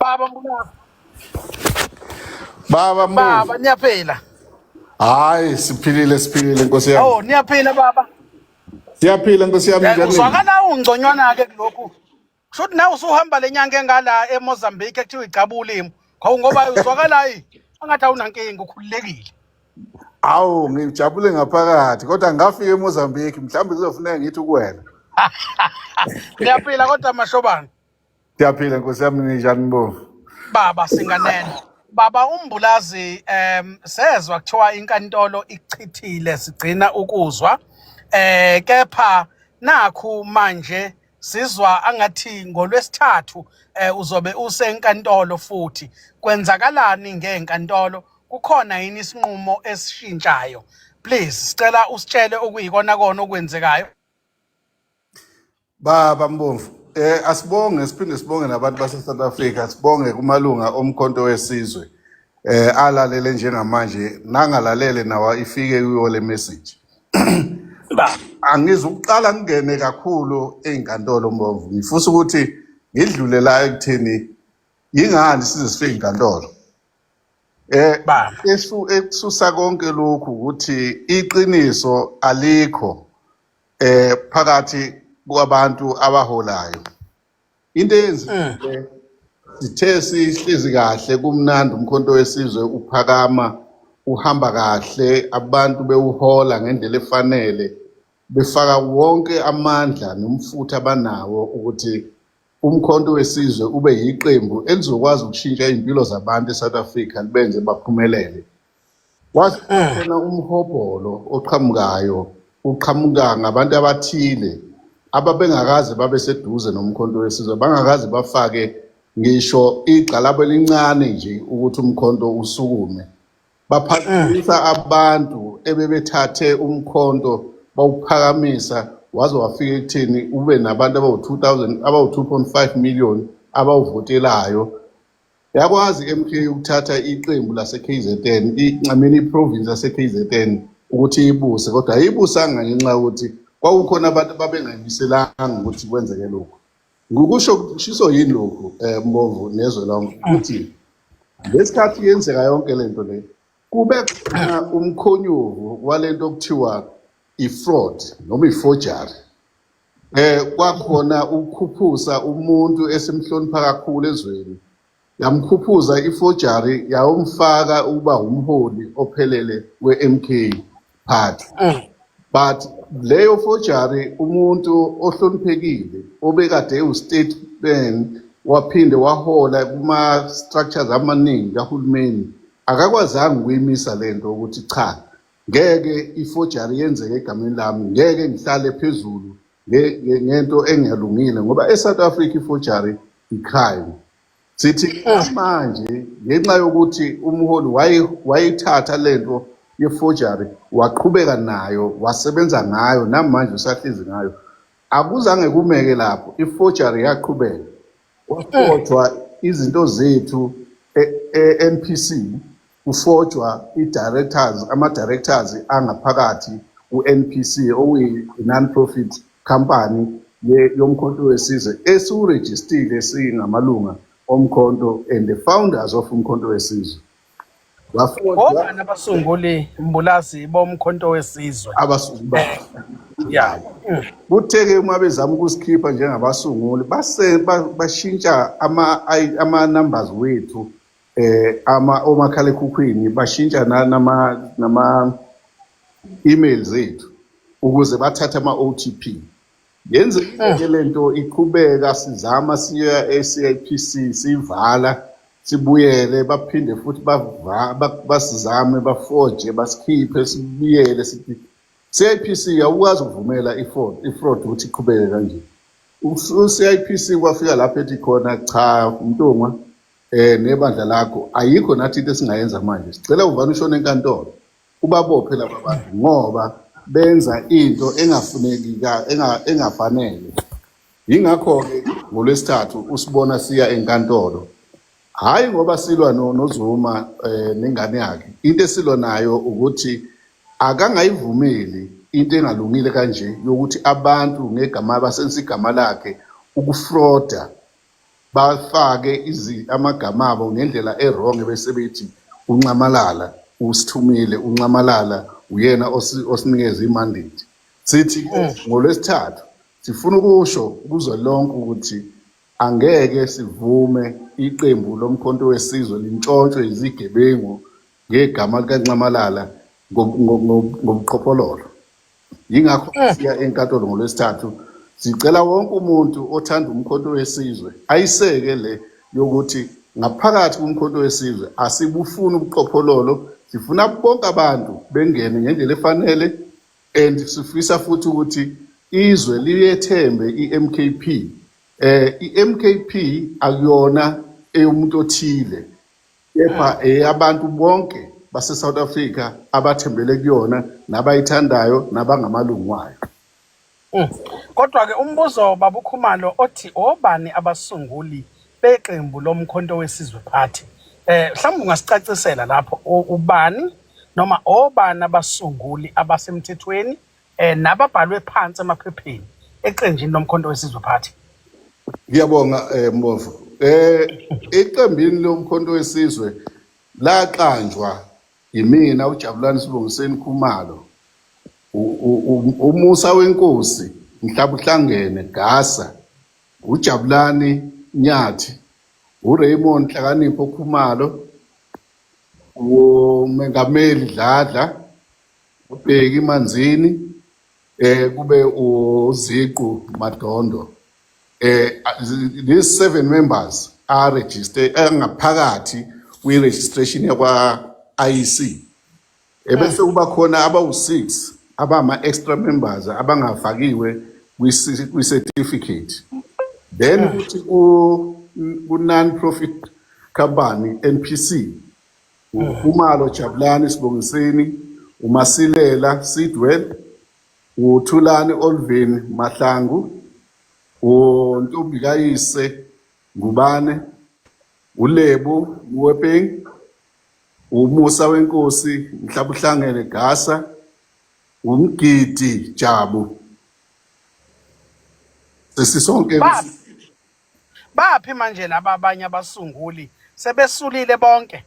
Baba Mbulazi. Baba Baba Mbovu. niyaphila. Hayi, siphilile, siphilile, nkosi yami. Oh, niyaphila baba. Siyaphila, nkosi yami, njani? Uzwakala ungconywana ke kulokhu. Kusho ukuthi nawe usuhamba lenyanga engala eMozambique ekuthiwa igcaba ulimi. Hawu, ngoba uzwakala hayi angathi awunankinga, ukhululekile. Awu, ngijabule ngaphakathi, kodwa ngafika eMozambique, mhlawumbe kuzofuneka ngithi kuwena. Niyaphila kodwa, Mashobane? Siyaphila, nkosi yami, ninjani, Mbovu? Baba, singanene. Baba uMbulazi, sezwa kuthiwa inkantolo ichithile, sigcina ukuzwa. Kepha nakhu manje sizwa angathi ngolwesithathu uzobe usenkantolo futhi. Kwenzakalani ngenkantolo? Kukhona yini isinqumo esishintshayo? Please, sicela usitshele okuyikona kona okwenzekayo. Baba Mbomvu, asibonge, siphinde sibonge nabantu base South Africa, sibonge kumalunga oMkhonto weSizwe. Alalele njengamanje, nangalalele nawa ifike kuyo le message. Baba. Angizukuqala ngingene kakhulu ey'nkantolo, Mbomvu. Ngifisa ukuthi ngidlule la ekutheni yingani size sifike enkantolo. Baba. Ekususa konke lokhu ukuthi iqiniso alikho phakathi kwabantu abaholayo. Into eyenzekile, sithe sihlezi kahle, kumnandi, uMkhonto weSizwe uphakama, uhamba kahle, abantu bewuhola ngendlela efanele, befaka wonke amandla nomfutho abanawo ukuthi uMkhonto weSizwe ube yiqembu elizokwazi ukushintsha iy'mpilo zabantu eSouth Africa, libenze baphumelele. Wathi khona umhobholo oqhamukayo, uqhamuka ngabantu abathile ababengakaze babe seduze noMkhonto weSizwe, bangakaze bafake ngisho igxalabo elincane nje ukuthi umkhonto usukume. Baphakamisa abantu ebebethathe umkhonto bawuphakamisa waze wafika ekutheni ube nabantu abawu-2000, abawu-2.5 million abawuvotelayo. Yakwazi i-MK ukuthatha iqembu lase-KZN, I mean i-province yase-KZN, ukuthi ibuse, kodwa ayibusanga ngenxa yokuthi kwakukhona abantu ababengayimiselanga ukuthi kwenzeke lokhu. Ngokusho kushiso yini lokhu, Mbomvu nezwe lonke, ukuthi ngesikhathi yenzeka yonke lento le, kube khona umkhonyovu walento okuthiwa i-fraud noma i-forgery. Kwakhona ukukhuphusa umuntu esimhlonipha kakhulu ezweni, yamkhuphuza i-forgery, yawumfaka ukuba umholi ophelele we-MK Party. But leyo forgery, umuntu ohloniphekile obekade ewu-statesman, waphinde wahola kuma-structures amaningi kahulumeni, akakwazanga ukuyimisa lento ukuthi cha, ngeke i-forgery yenzeke egameni lami, ngeke ngihlale phezulu ngento engalungile, ngoba e-South Africa i-forgery i-crime. Sithi manje ngenxa yokuthi umholi wayithatha lento ye-forgery, waqhubeka nayo, wasebenza ngayo, namanje usahlezi ngayo. Akuzange kumeke lapho, i-forgery yaqhubeka, kwafojwa izinto zethu e-NPC, kufojwa i-directors, ama-directors angaphakathi ku-NPC, okuyi-non-profit company yoMkhonto weSizwe esiwurejistile singamalunga omkhonto and the founders of uMkhonto weSizwe. Wafojwa. Obani abasunguli, Mbulazi, boMkhonto weSizwe? Abasunguli. Kuthe-ke uma bezama ukusikhipha njengabasunguli, base bashintsha ama-numbers wethu, ama omakhalekhukhwini, bashintsha nama emails zethu ukuze bathathe ama-OTP. Yenzekile lento iqhubeka, sizama siya e-CIPC, sivala, sibuyele, baphinde futhi basizame, bafoje, basikhiphe, sibuyele, sithi CIPC awukwazi ukuvumela i-fraud ukuthi iqhubeke kanje. U-CIPC kwafika lapho ethi khona cha, Mntungwa nebandla lakho, ayikho nathi into esingayenza manje, sicela uvane ushone enkantolo, ubabophe laba bantu ngoba benza into engafuneki, engafanele. Yingakho-ke ngolwesithathu usibona siya enkantolo, hhayi ngoba silwa noZuma nengane yakhe. Into esilwa nayo ukuthi akangayivumeli into engalungile kanje yokuthi abantu ngegama basebenzisa igama lakhe ukufroda. Bafake amagama abo ngendlela e-wrong bese bethi uNxamalala usithumile, uNxamalala uyena osinikeza i-mandate. Sithi ngoLwesithathu sifuna ukusho kuzwe lonke ukuthi angeke sivume iqembu loMkhonto weSizwe lintshontshwe izigebengu ngegama likaNxamalala ngobuqhophololo. Yingakho siya enkantolo ngoLwesithathu, sicela wonke umuntu othanda uMkhonto weSizwe ayiseke le yokuthi ngaphakathi kuMkhonto weSizwe asibufuni ubuqhophololo, sifuna bonke abantu bengene ngendlela efanele, and sifisa futhi ukuthi izwe liyethembe i-MKP. I-MKP akuyona eyomuntu othile, kepha eyabantu bonke base-South Africa abathembele kuyona nabayithandayo nabangamalungu wayo. Kodwa-ke umbuzo babuKhumalo othi obani abasunguli beqembu loMkhonto weSizwe Party? Mhlawumbe ungasicacisela lapho ubani noma obani abasunguli abasemthethweni nababhalwe phansi emaphepheni eqenjini loMkhonto weSizwe Party? Ngiyabonga Mbovu. Iqembini loMkhonto weSizwe laqanjwa yimina uJabulani Sibongiseni Khumalo, uMusa wenkosi Mhlabuhlangene Gasa, uJabulani Nyathi, uRaymond Hlakanipho Khumalo, uMengameli Dladla, uBheki Manzini, kube uZiqu Madondo. These seven members are registered engaphakathi kwi-registration yakwa IEC. Ebese kuba khona abawu-6 abama-extra members abangafakiwe kwi-certificate. Then kuthi ku-non-profit company NPC, uKhumalo Jabulani Sibongiseni, uMasilela Sidwell, uThulani Olvin Mahlangu, uNtombikayise Ngubane, uLebu Muwepeng, uMusa wenkosi Mhlabuhlangene Gasa, uMgidi Jabu. Sesisonke. Baphi manje laba abanye abasunguli, sebesulile bonke?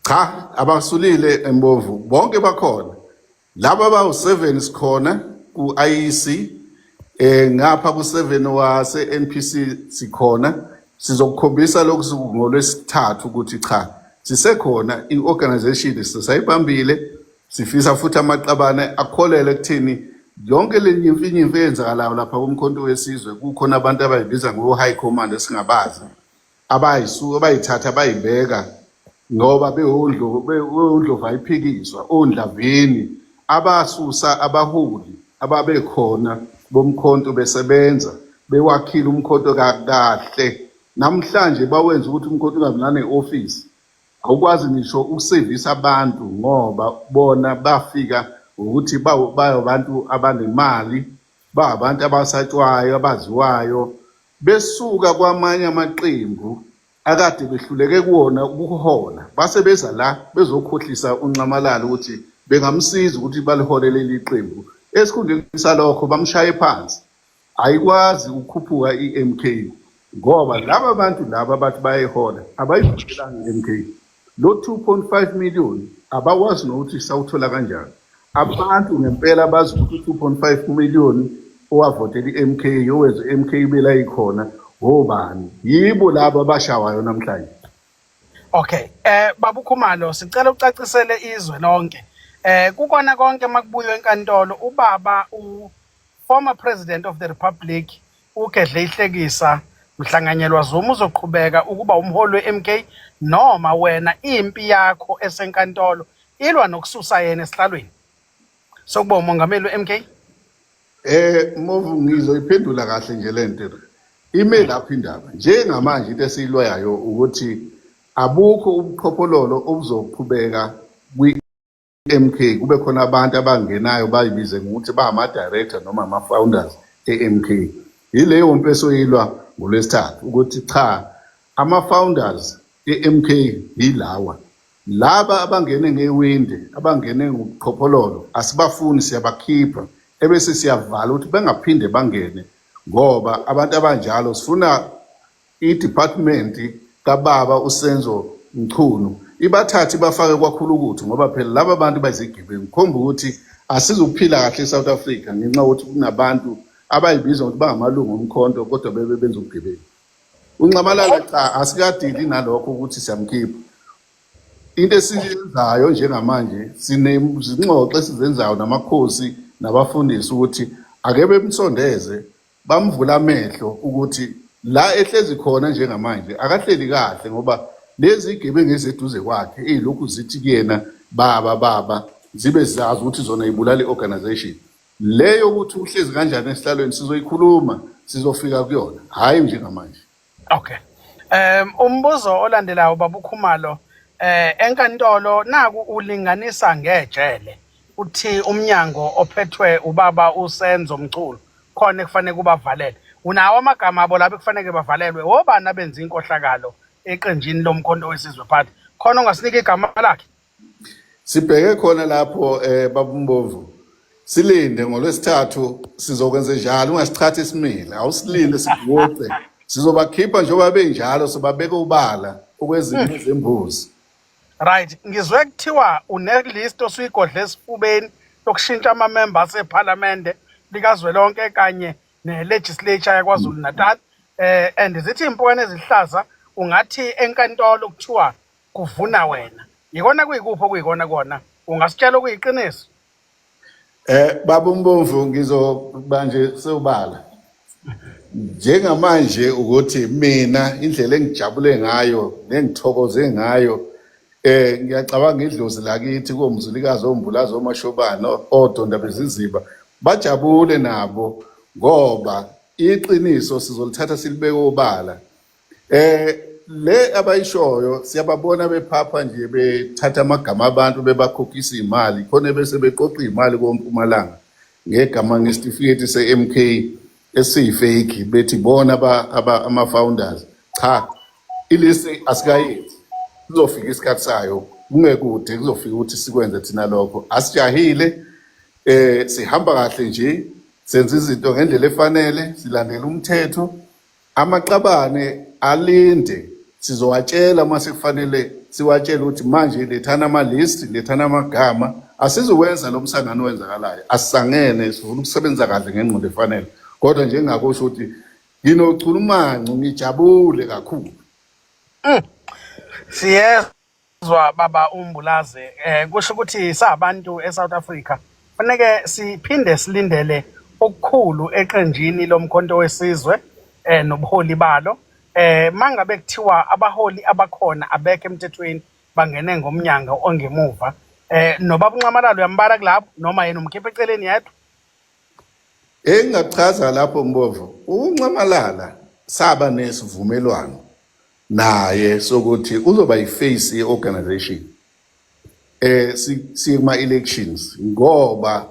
Cha, abasulile embovu, bonke bakhona. Laba abawu-7 sikhona ku-IEC, ngapha ku-7 wase NPC sikhona. Sizokukhombisa lokhu ngoLwesithathu ukuthi cha, sisekhona, i-organization sisayibambile. Sifisa futhi amaqabane akholele ekuthini yonke le nyimfinyimfi eyenzakalayo lapha kuMkhonto weSizwe, kukhona abantu abayibiza ngo-high command esingabazi, abayisuka bayithatha bayibeka ngoba bewundlovu ayiphikiswa, ondlavini abasusa abaholi ababekhona bomkhonto besebenza bewakhile umkhonto kahle. Namhlanje bawenza ukuthi umkhonto ungabi nane-ofisi, awukwazi ngisho ukusevisa abantu ngoba bona bafika ukuthi bayabantu abanemali, bayabantu abasatshwayo, abaziwayo, besuka kwamanye amaqembu akade behluleke kuwona ukuhola, base beza la bezokhohlisa uNxamalala ukuthi bengamsiza ukuthi balihole leli qembu. Esikhundleni salokho bamshaye phansi. Ayikwazi ukukhuphuka i-MK ngoba laba bantu laba bathi bayayihola abayivumelanga i-MK. Lo 2.5 million abakwazi nokuthi sawuthola kanjani. Abantu ngempela bazi ukuthi 2.5 million owavotela i-MK, owenza i-MK ibe la ikhona, obani? Yibo laba abashawayo namhlanje. Okay, babuKhumalo, sicela ucacisele izwe lonke. Kukona konke makubuywe enkantolo, ubaba u former president of the republic uGedle Ihlekisa Mhlanganyelwa Zuma uzoqhubeka ukuba umholi we-MK, noma wena impi yakho esenkantolo ilwa nokususa yena esihlalweni sokuba umongameli we-MK? Movu, ngizoyiphendula kahle nje lento. Ime lapho indaba. Njengamanje into esiyilwayo ukuthi abukho ubuqhophololo obuzoqhubeka kwi-MK, kube khona abantu abangenayo bayibize ngokuthi ba ama-director noma ama-founders e-MK. Yileyo mpi esoyilwa ngoLwesithathu ukuthi cha, ama-founders e-MK yilawa. Laba abangene ngewindi, abangene ngobuqhophololo, asibafuni, siyabakhipha ebese siyavala ukuthi bengaphinde bangene, ngoba abantu abanjalo sifuna I-department kababa uSenzo Mchunu ibathathe ibafake kwakhulu ukuthi ngoba phela laba bantu bayizigebengu, khomba ukuthi asizukuphila kahle eSouth Africa ngenxa yokuthi kunabantu abayibiza ngokuthi bangamalungu omkhonto kodwa bebe benza ubugebengu. UNxamalala cha, asikadili nalokho ukuthi siyamkhipha. Into esiyenzayo njengamanje, sinezingxoxo esizenzayo namakhosi nabafundisi ukuthi ake bemsondeze, bamvula amehlo ukuthi la ehlezi khona njengamanje akahleli kahle, ngoba lezi gebengu ezeduze kwakhe ey'lokhu zithi kuyena, "Baba, baba," zibe zazi ukuthi zona ibulala i-organization leyo. Ukuthi uhlezi kanjani esihlalweni sizoyikhuluma, sizofika kuyona, hhayi njengamanje. Okay. Umbuzo olandelayo, baba uKhumalo, enkantolo naku ulinganisa ngejele. Uthi umnyango ophethwe ubaba uSenzo Mchunu khona ekufanele kubavalele. Unawo amagama abo lapho ekufanele bavalelwe? Obani abenza inkohlakalo eqenjini loMkhonto weSizwe Party? Khona ongasinika igama lakhe? Sibheke khona lapho, babuMbovu. Silinde ngolwesithathu, sizokwenza njalo. Ungasichathi isimile, awusilinde siguqe. Sizobakhipha njengoba benjalo, sobabeka ubala okwezinto zembuzi. Right, ngizwe kuthiwa une-list osuyigodle esifubeni yokushintsha ama-member asephalamende likazwelonke kanye ne-legislature yaKwaZulu Natal. And zithi impukane ezihlaza ungathi enkantolo kuthiwa kuvuna wena. Yikona kuyikuphi okuyikona kona? Ungasitshela okuyiqiniso? Baba uMbomvu, ngizoba nje sewubala. Njengamanje ukuthi mina indlela engijabule ngayo nengithokoze ngayo, ngiyacabanga idlozi lakithi koMzilikazi, oMbulazi, oMashobana, oDonda beziziba bajabule nabo, ngoba iqiniso sizolithatha silibeke obala. Le abayishoyo siyababona bephapha nje, bethatha amagama abantu bebakhokhisa imali khona, bese beqoqa imali koMpumalanga ngegama, ngesitifiketi se-MK esiyi-fake, bethi bona ama-founders. Cha, i-list asikayenzi, kuzofika isikhathi sayo kungekude, kuzofika ukuthi sikwenze thina lokho. Asijahile, sihamba kahle nje, senza izinto ngendlela efanele, silandela umthetho. Amaqabane alinde, sizowatshela uma sekufanele siwatshele ukuthi manje lethana ama-list, lethana amagama. Asizuwenza lo msangano owenzakalayo, asisangene, sifuna ukusebenza kahle ngengqondo efanele. Kodwa nje engingakusho ukuthi nginochulumanco, ngijabule kakhulu. Siyezwa, baba uMbulaze. Kusho ukuthi sabantu eSouth Africa kufanele siphinde silindele okukhulu eqenjini loMkhonto weSizwe nobuholi balo. Mangabe kuthiwa abaholi abakhona abekho emthethweni, bangene ngomnyango ongemuva, nobaba uNxamalala uyambala kulapho noma yena umkhipha eceleni yedwa? Engingakuchaza lapho, Mbovu, uNxamalala saba nesivumelwano naye sokuthi uzoba yi-face ye-organization siye kuma-elections, ngoba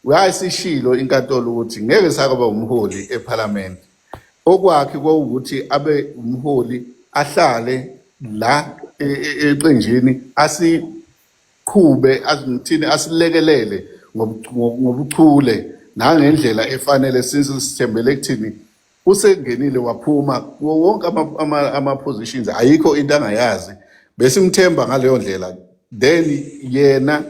uyayisishilo inkantolo ukuthi ngeke sakuba umholi eParliament. Okwakhe kwawukuthi abe umholi, ahlale la eqenjini, asiqhube, azimthini, asilekelele ngobuchule nangendlela efanele. Since sithembele ekuthini usengenile waphuma kuwo wonke ama-positions, ayikho into angayazi, besimthemba ngaleyo ndlela. Then yena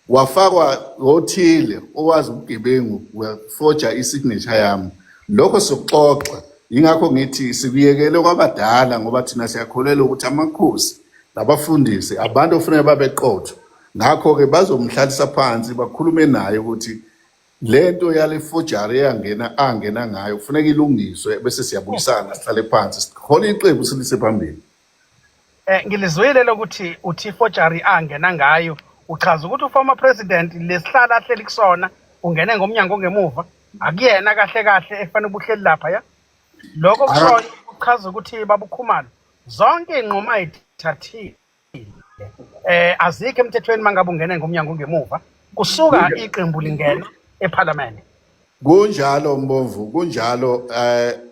wafakwa othile owazi ubugebengu, wafoja i-signature yami. Lokho sokuxoxa, yingakho ngithi sikuyekele kwabadala, ngoba thina siyakholelwa ukuthi amakhosi nabafundisi abantu ofuneka babe qotho. Ngakho-ke bazomhlalisa phansi, bakhulume naye ukuthi lento yale forgery eyangena angena ngayo kufuneka ilungiswe, bese siyabuyisana, sihlale phansi, sihole iqembu silise phambili. Ngilizwile lokuthi uthi forgery angena ngayo. Uchaza ukuthi u-former president lesihlala ahleli kusona ungene ngomnyango ongemuva, akuyena kahle kahle efanele ubuhleli lapha ya. Lokho kushoyo kuchaza ukuthi, babuKhumalo, zonke iy'nqumo ayithathile azikho emthethweni mangabe ungene ngomnyango ongemuva kusuka iqembu lingena eParliament. Kunjalo, Mbomvu, kunjalo.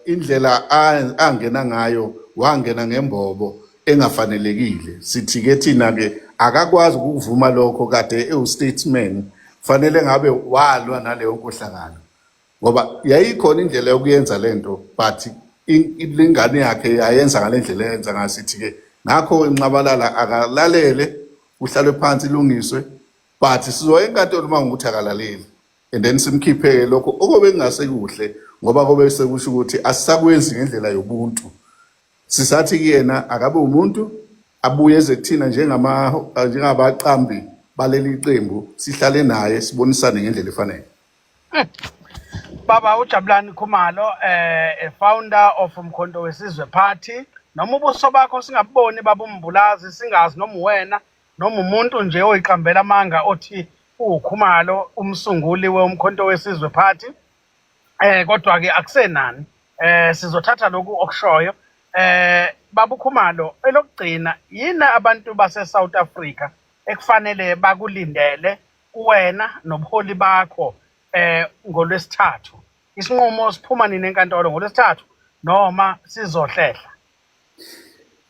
Indlela angena ngayo, wangena ngembobo engafanelekile. Sithi ke thina ke akakwazi ukuvuma lokho, kade ewu-statesman, fanele ngabe walwa naleyo nkohlakalo, ngoba yayikhona indlela yokuyenza lento, but Lengane yakhe yayenza ngale ndlela eyenza ngayo. Sithi-ke ngakho inxabalala akalalele, kuhlalwe phansi ilungiswe, but sizoya enkantolo uma ngukuthi akalaleli, and then simkhiphe-ke lokho okobe kungasekuhle, ngoba kobe sekusho ukuthi asisakwenzi ngendlela yobuntu. Sisathi kuyena akabe umuntu, abuye eze kuthina njengabaqambi baleli qembu, sihlale naye sibonisane ngendlela efanele. Baba uJabulani Khumalo, a founder of Umkhonto Wesizwe Party. Noma ubuso bakho singaboni baba uMbulazi, singazi noma uwena noma umuntu nje oyiqambela amanga othi uwuKhumalo umsunguli weUmkhonto Wesizwe Party. Kodwa ke akusenani. Sizothatha lokhu okushoyo. Baba uKhumalo, elokugcina yini abantu base South Africa ekufanele bakulindele kuwena nobuholi bakho ngolwesithathu? Isinqumo siphuma nini enkantolo, ngolwesithathu noma sizohlehla?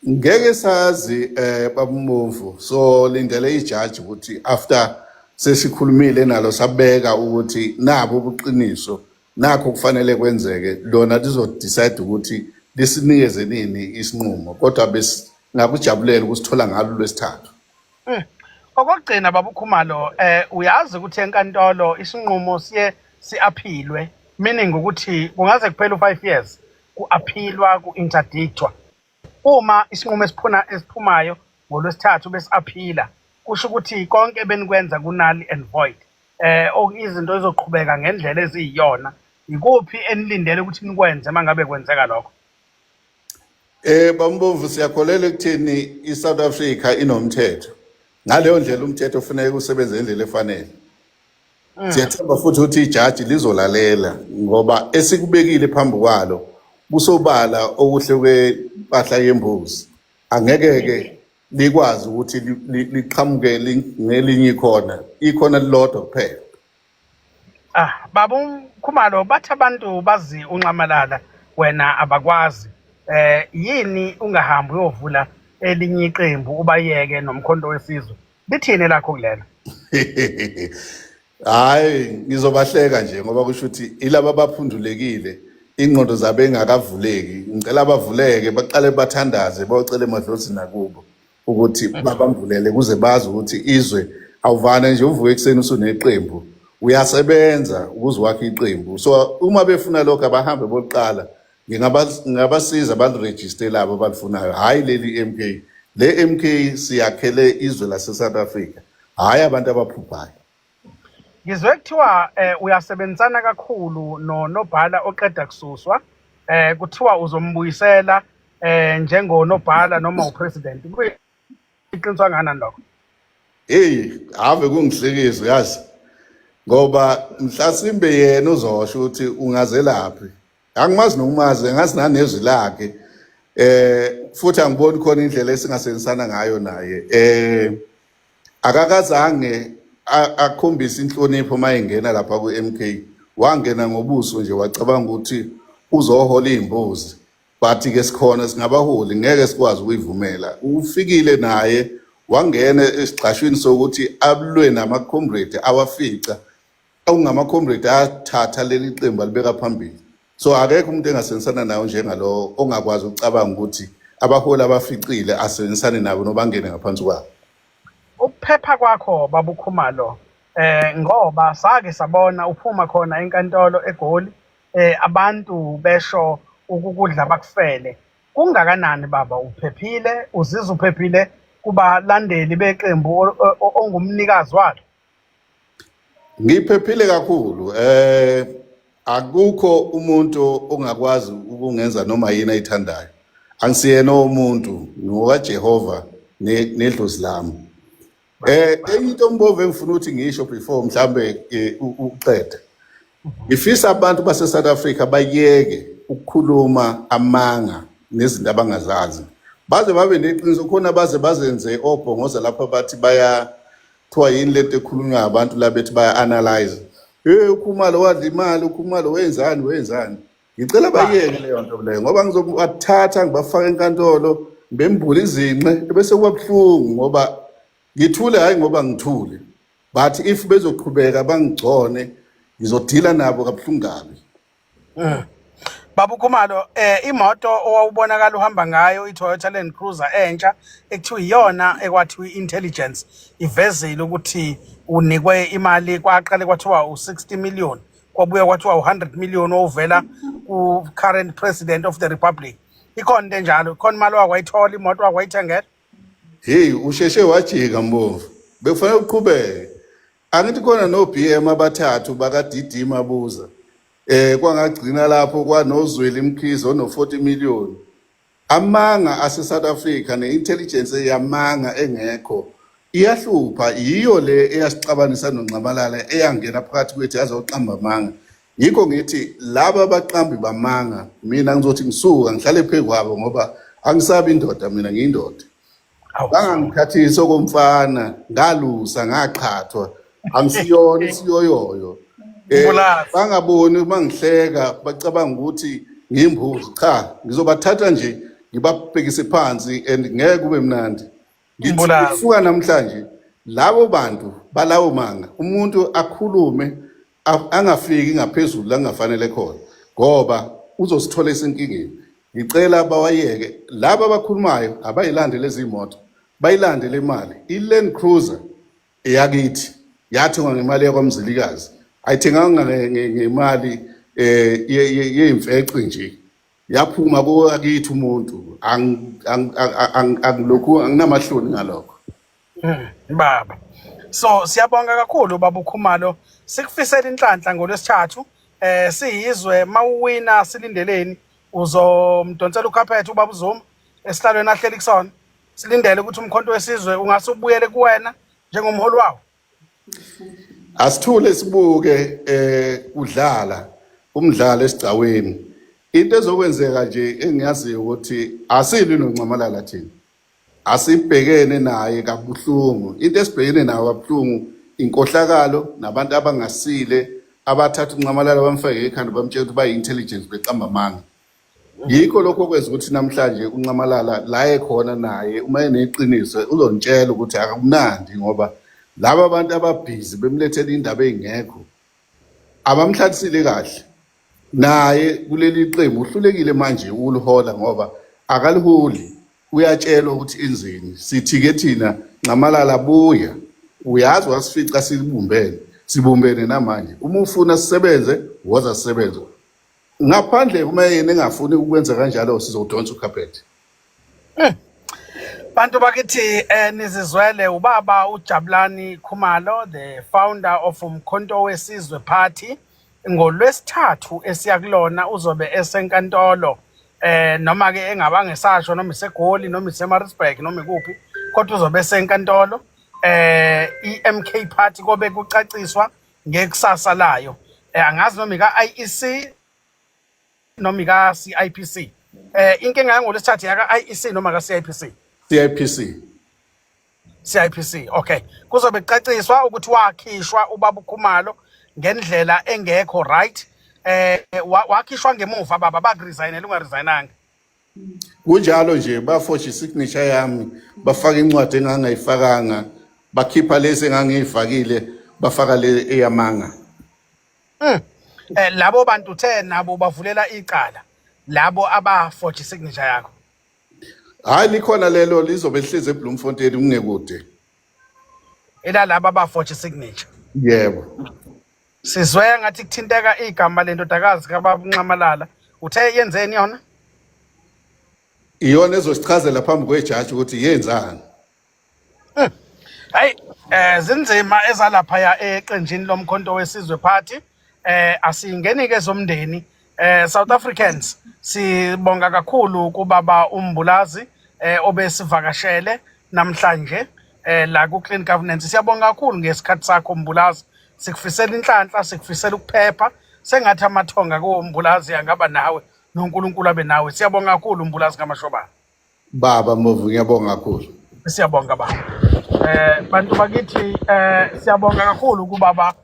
Ngeke sazi, babumbovu, so lindele ijaji ukuthi after sesikhulumile nalo, sabeka ukuthi nabo ubuqiniso, nakho kufanele kwenzeke, lona lizo-decide ukuthi lisinikeze nini isinqumo, kodwa besingakujabulela ukusithola ngalo lwesithathu. Okokugcina baba uKhumalo, uyazi ukuthi enkantolo isinqumo siye si-appealwe, meaning ukuthi kungaze kuphele u5 years ku-appealwa, ku-interdictwa. Uma isinqumo esiphumayo ngolwesithathu besi-appeala, kusho ukuthi konke benikwenza ku-null and void. Izinto izoqhubeka ngendlela eziyiyona. Ikuphi enilindele ukuthi nikwenze mangabe kwenzeka lokho? Bambomvu, siyakholelwa ekutheni iSouth Africa inomthetho. Ngaleyo ndlela umthetho ufuneka usebenze ngendlela efanele. Siyathemba futhi ukuthi ijaji lizolalela, ngoba esikubekile phambi kwalo kusobala okuhle kwempahla yembuzi. Angeke ke likwazi ukuthi liqhamuke ngelinye ikhona, ikhona lilodwa kuphela. Ah, baba uKhumalo, bathi abantu bazi unxamalala, wena abakwazi. Yini ungahambi uyovula elinye iqembu ubayeke nomkhonto wesizwe? Lithini lakho kulelo? Hayi, ngizobahleka nje, ngoba kusho ukuthi ilaba abaphundulekile, ingqondo zabo engakavuleki. Ngicela bavuleke, baqale bathandaze, bocela emadlozini nakubo ukuthi babambulele kuze bazi ukuthi izwe awuvane nje uvuke ekuseni usuneqembu, uyasebenza ukuze wakhe iqembu. So uma befuna lokho, abahambe bokuqala, ngingabasiza balirejiste labo abalifunayo, hhayi leli MK. Le MK siyakhele izwe lase-South Africa, hhayi abantu abaphuphayo. Ngizwe kuthiwa uyasebenzisana kakhulu nonobhala oqeda kususwa. Kuthiwa uzombuyisela njengonobhala noma upresident. Kuyiqiniso kangakanani lokho? Hey, ave kungihlekisa yazi. Ngoba mhlasimbe yena uzosho ukuthi ungazelaphi. Angimazi nokumazi, ngazi nanezwi lakhe. Futhi angiboni khona indlela esingasebenzisana ngayo naye. Akakazange akhombise inhlonipho mayengena lapha ku-MK. Wangena ngobuso nje, wacabanga ukuthi uzohola izimbuzi. But ke sikhona singabaholi, ngeke sikwazi ukuyivumela. Ufikile naye wangena esigxashwini sokuthi alwe nama-comrade awafica okungama-comrade athatha leli qembu alibeka phambili. So akekho umuntu engasebenzisana nawo njengalo ongakwazi ukucabanga ukuthi abaholi abaficile asebenzisane nabo noma angene ngaphansi kwabo. Ukuphepha kwakho baba uKhumalo, ngoba sake sabona uphuma khona enkantolo eGoli, abantu besho ukukudla bakufele. Kungakanani baba, uphephile? Uzizwa uphephile kubalandeli beqembu ongumnikazi walo? Ngiphephile kakhulu. Akukho umuntu ongakwazi ukungenza noma yini ayithandayo. Angisiyena umuntu, ngokaJehova nedlozi lami. Enye into ombovu engifuna ukuthi ngisho before mhlambe uqede. Ngifisa abantu base South Africa bayeke ukukhuluma amanga nezinto abangazazi. Baze babe neqiniso khona, baze bazenze obhongoza lapha, bathi baya, kuthiwa yini lento ekhulunywa abantu la, bethi baya analyze. Hey, uKhumalo wadla imali, uKhumalo wenzani wenzani. Ngicela bayeke leyo nto leyo, ngoba ngizobathatha ngibafaka enkantolo, ngibembule izinqe, bese kuba buhlungu ngoba ngithule, hayi ngoba ngithule. But if bezoqhubeka bangigcone, ngizodila nabo kabuhlungu kabi. Baba Khumalo, imoto owawubonakala uhamba ngayo i-Toyota Land Cruiser entsha ekuthiwa iyona ekwathiwa i-intelligence ivezile ukuthi unikwe imali, kwaqale kwathiwa u-60 million, kwabuye kwathiwa u-100 million owuvela ku-current president of the republic. Ikhona into enjalo? Ikhona imali owakwayithola, imoto wakwayithengela? Hey, usheshe wajika Mbovu. Bekufanele uqhubeke. Angithi khona no BM abathathu baka DD Mabuza. Kwangagcina lapho kwanozweli Mkhize ono 40 million. Amanga ase South Africa ne-intelligence yamanga engekho iyahlupha, yiyo le eyasixabanisa noNxamalala, eyangena phakathi kwethu yazoqamba amanga. Yikho ngithi laba abaqambi bamanga, mina ngizothi ngisuka ngihlale phezu kwabo ngoba angisabi indoda, mina ngiyindoda. Awu. Bangangikhathisa okomfana, ngalusa ngaqhathwa, angisiyona isiyoyoyo. Mbulazi. Bangaboni uma ngihleka bacabanga ukuthi ngiyimbuzi. Cha, ngizobathatha nje ngibabhekise phansi and ngeke kube mnandi. Ngithi Mbulazi. kusuka namhlanje labo bantu balawo manga, umuntu akhulume angafiki ngaphezulu la kungafanele khona ngoba uzosithola esenkingeni. Ngicela bawayeke laba abakhulumayo, abayilande lezi moto, bayilande le mali. I-Land Cruiser eyakithi yathengwa ngemali yakwaMzilikazi, ayithenganga ngemali yeyimfeci nje, yaphuma kowakithi umuntu. Angilokhu anginamahloni ngalokho. Baba. So siyabonga kakhulu baba uKhumalo. Sikufisela inhlanhla ngolwesithathu. Siyizwe mawuwina, silindeleni? Uzomdonsela ukhaphethe ubaba uZuma esihlalweni ahleli kusona. Silindele ukuthi umkhonto wesizwe ungase ubuyele kuwena njengomholi wawo. Asithule sibuke kudlala umdlalo esigcaweni. Into ezokwenzeka nje engiyaziyo ukuthi asilwi noNxamalala thina. Asibhekene naye kabuhlungu. Into esibhekene nayo kabuhlungu inkohlakalo nabantu abangasile abathatha uNxamalala bamfake ekhanda bamtshela ukuthi bayi-intelligence beqamba amanga. Yikho lokho okwenza ukuthi namhlanje uNxamalala la ekhona naye uma eneqiniso uzonitshela ukuthi akumnandi ngoba laba abantu ababhizi bemlethela indaba ey'ngekho abamhlalisile kahle. Naye kuleli qembu uhlulekile manje ukulihola ngoba akaliholi, uyatshelwa ukuthi enzeni. Sithi-ke thina, Nxamalala buya, uyazi wasifica sibumbene, sibumbene namanje. Uma ufuna sisebenze, woza sisebenze. Ngaphandle uma yena engafuni ukwenza kanjalo, sizodonsa ukhaphethe. Bantu bakithi, nizizwele ubaba uJabulani Khumalo, the founder of Umkhonto weSizwe Party. Ngolwesithathu esiya kulona uzobe esenkantolo, noma ke engabange esasho noma iseGoli noma iseMaritzburg noma ikuphi, kodwa uzobe esenkantolo. iMK Party kobe kucaciswa ngekusasa layo. Angazi noma ika IEC noma ika CIPC. Inkinga yangolwesithathu yaka IEC noma ka CIPC? CIPC. CIPC. Okay, kuzobe kucaciswa ukuthi wakhishwa ubaba uKhumalo ngendlela engekho right. Wakhishwa ngemuva baba bakuresignela ungaresignanga. Kunjalo nje, bafoja isignature yami, bafaka incwadi engangayifakanga, bakhipha lesi engangiyifakile, bafaka le eyamanga. Labo bantu uthe nabo bavulela icala labo abafoja isignature yakho? Hayi, likhona lelo, lizobe lihlezi eBloemfontein kungekude. Elalabo abafoja isignature? Yebo. Sizwe ngathi kuthinteka igama lendodakazi kababa uNxamalala, uthe yenzeni yona? Iyona ezosichazela phambi kwejaji ukuthi yenzani. Hayi, zinzima ezalapha ya eqenjini lomkhonto wesizwe party. Asingeni ke zomndeni. South Africans, sibonga kakhulu kubaba uMbulazi obesivakashele namhlanje la ku Clean Governance. Siyabonga kakhulu ngesikhathi sakho Mbulazi. Sikufisela inhlanhla, sikufisela ukuphepha. Sengathi amathonga kuMbulazi angaba nawe noNkulunkulu abe nawe. Siyabonga kakhulu Mbulazi kaMashobana. Baba Mbovu, ngiyabonga kakhulu. Siyabonga baba. Bantu bakithi, siyabonga kakhulu kubaba.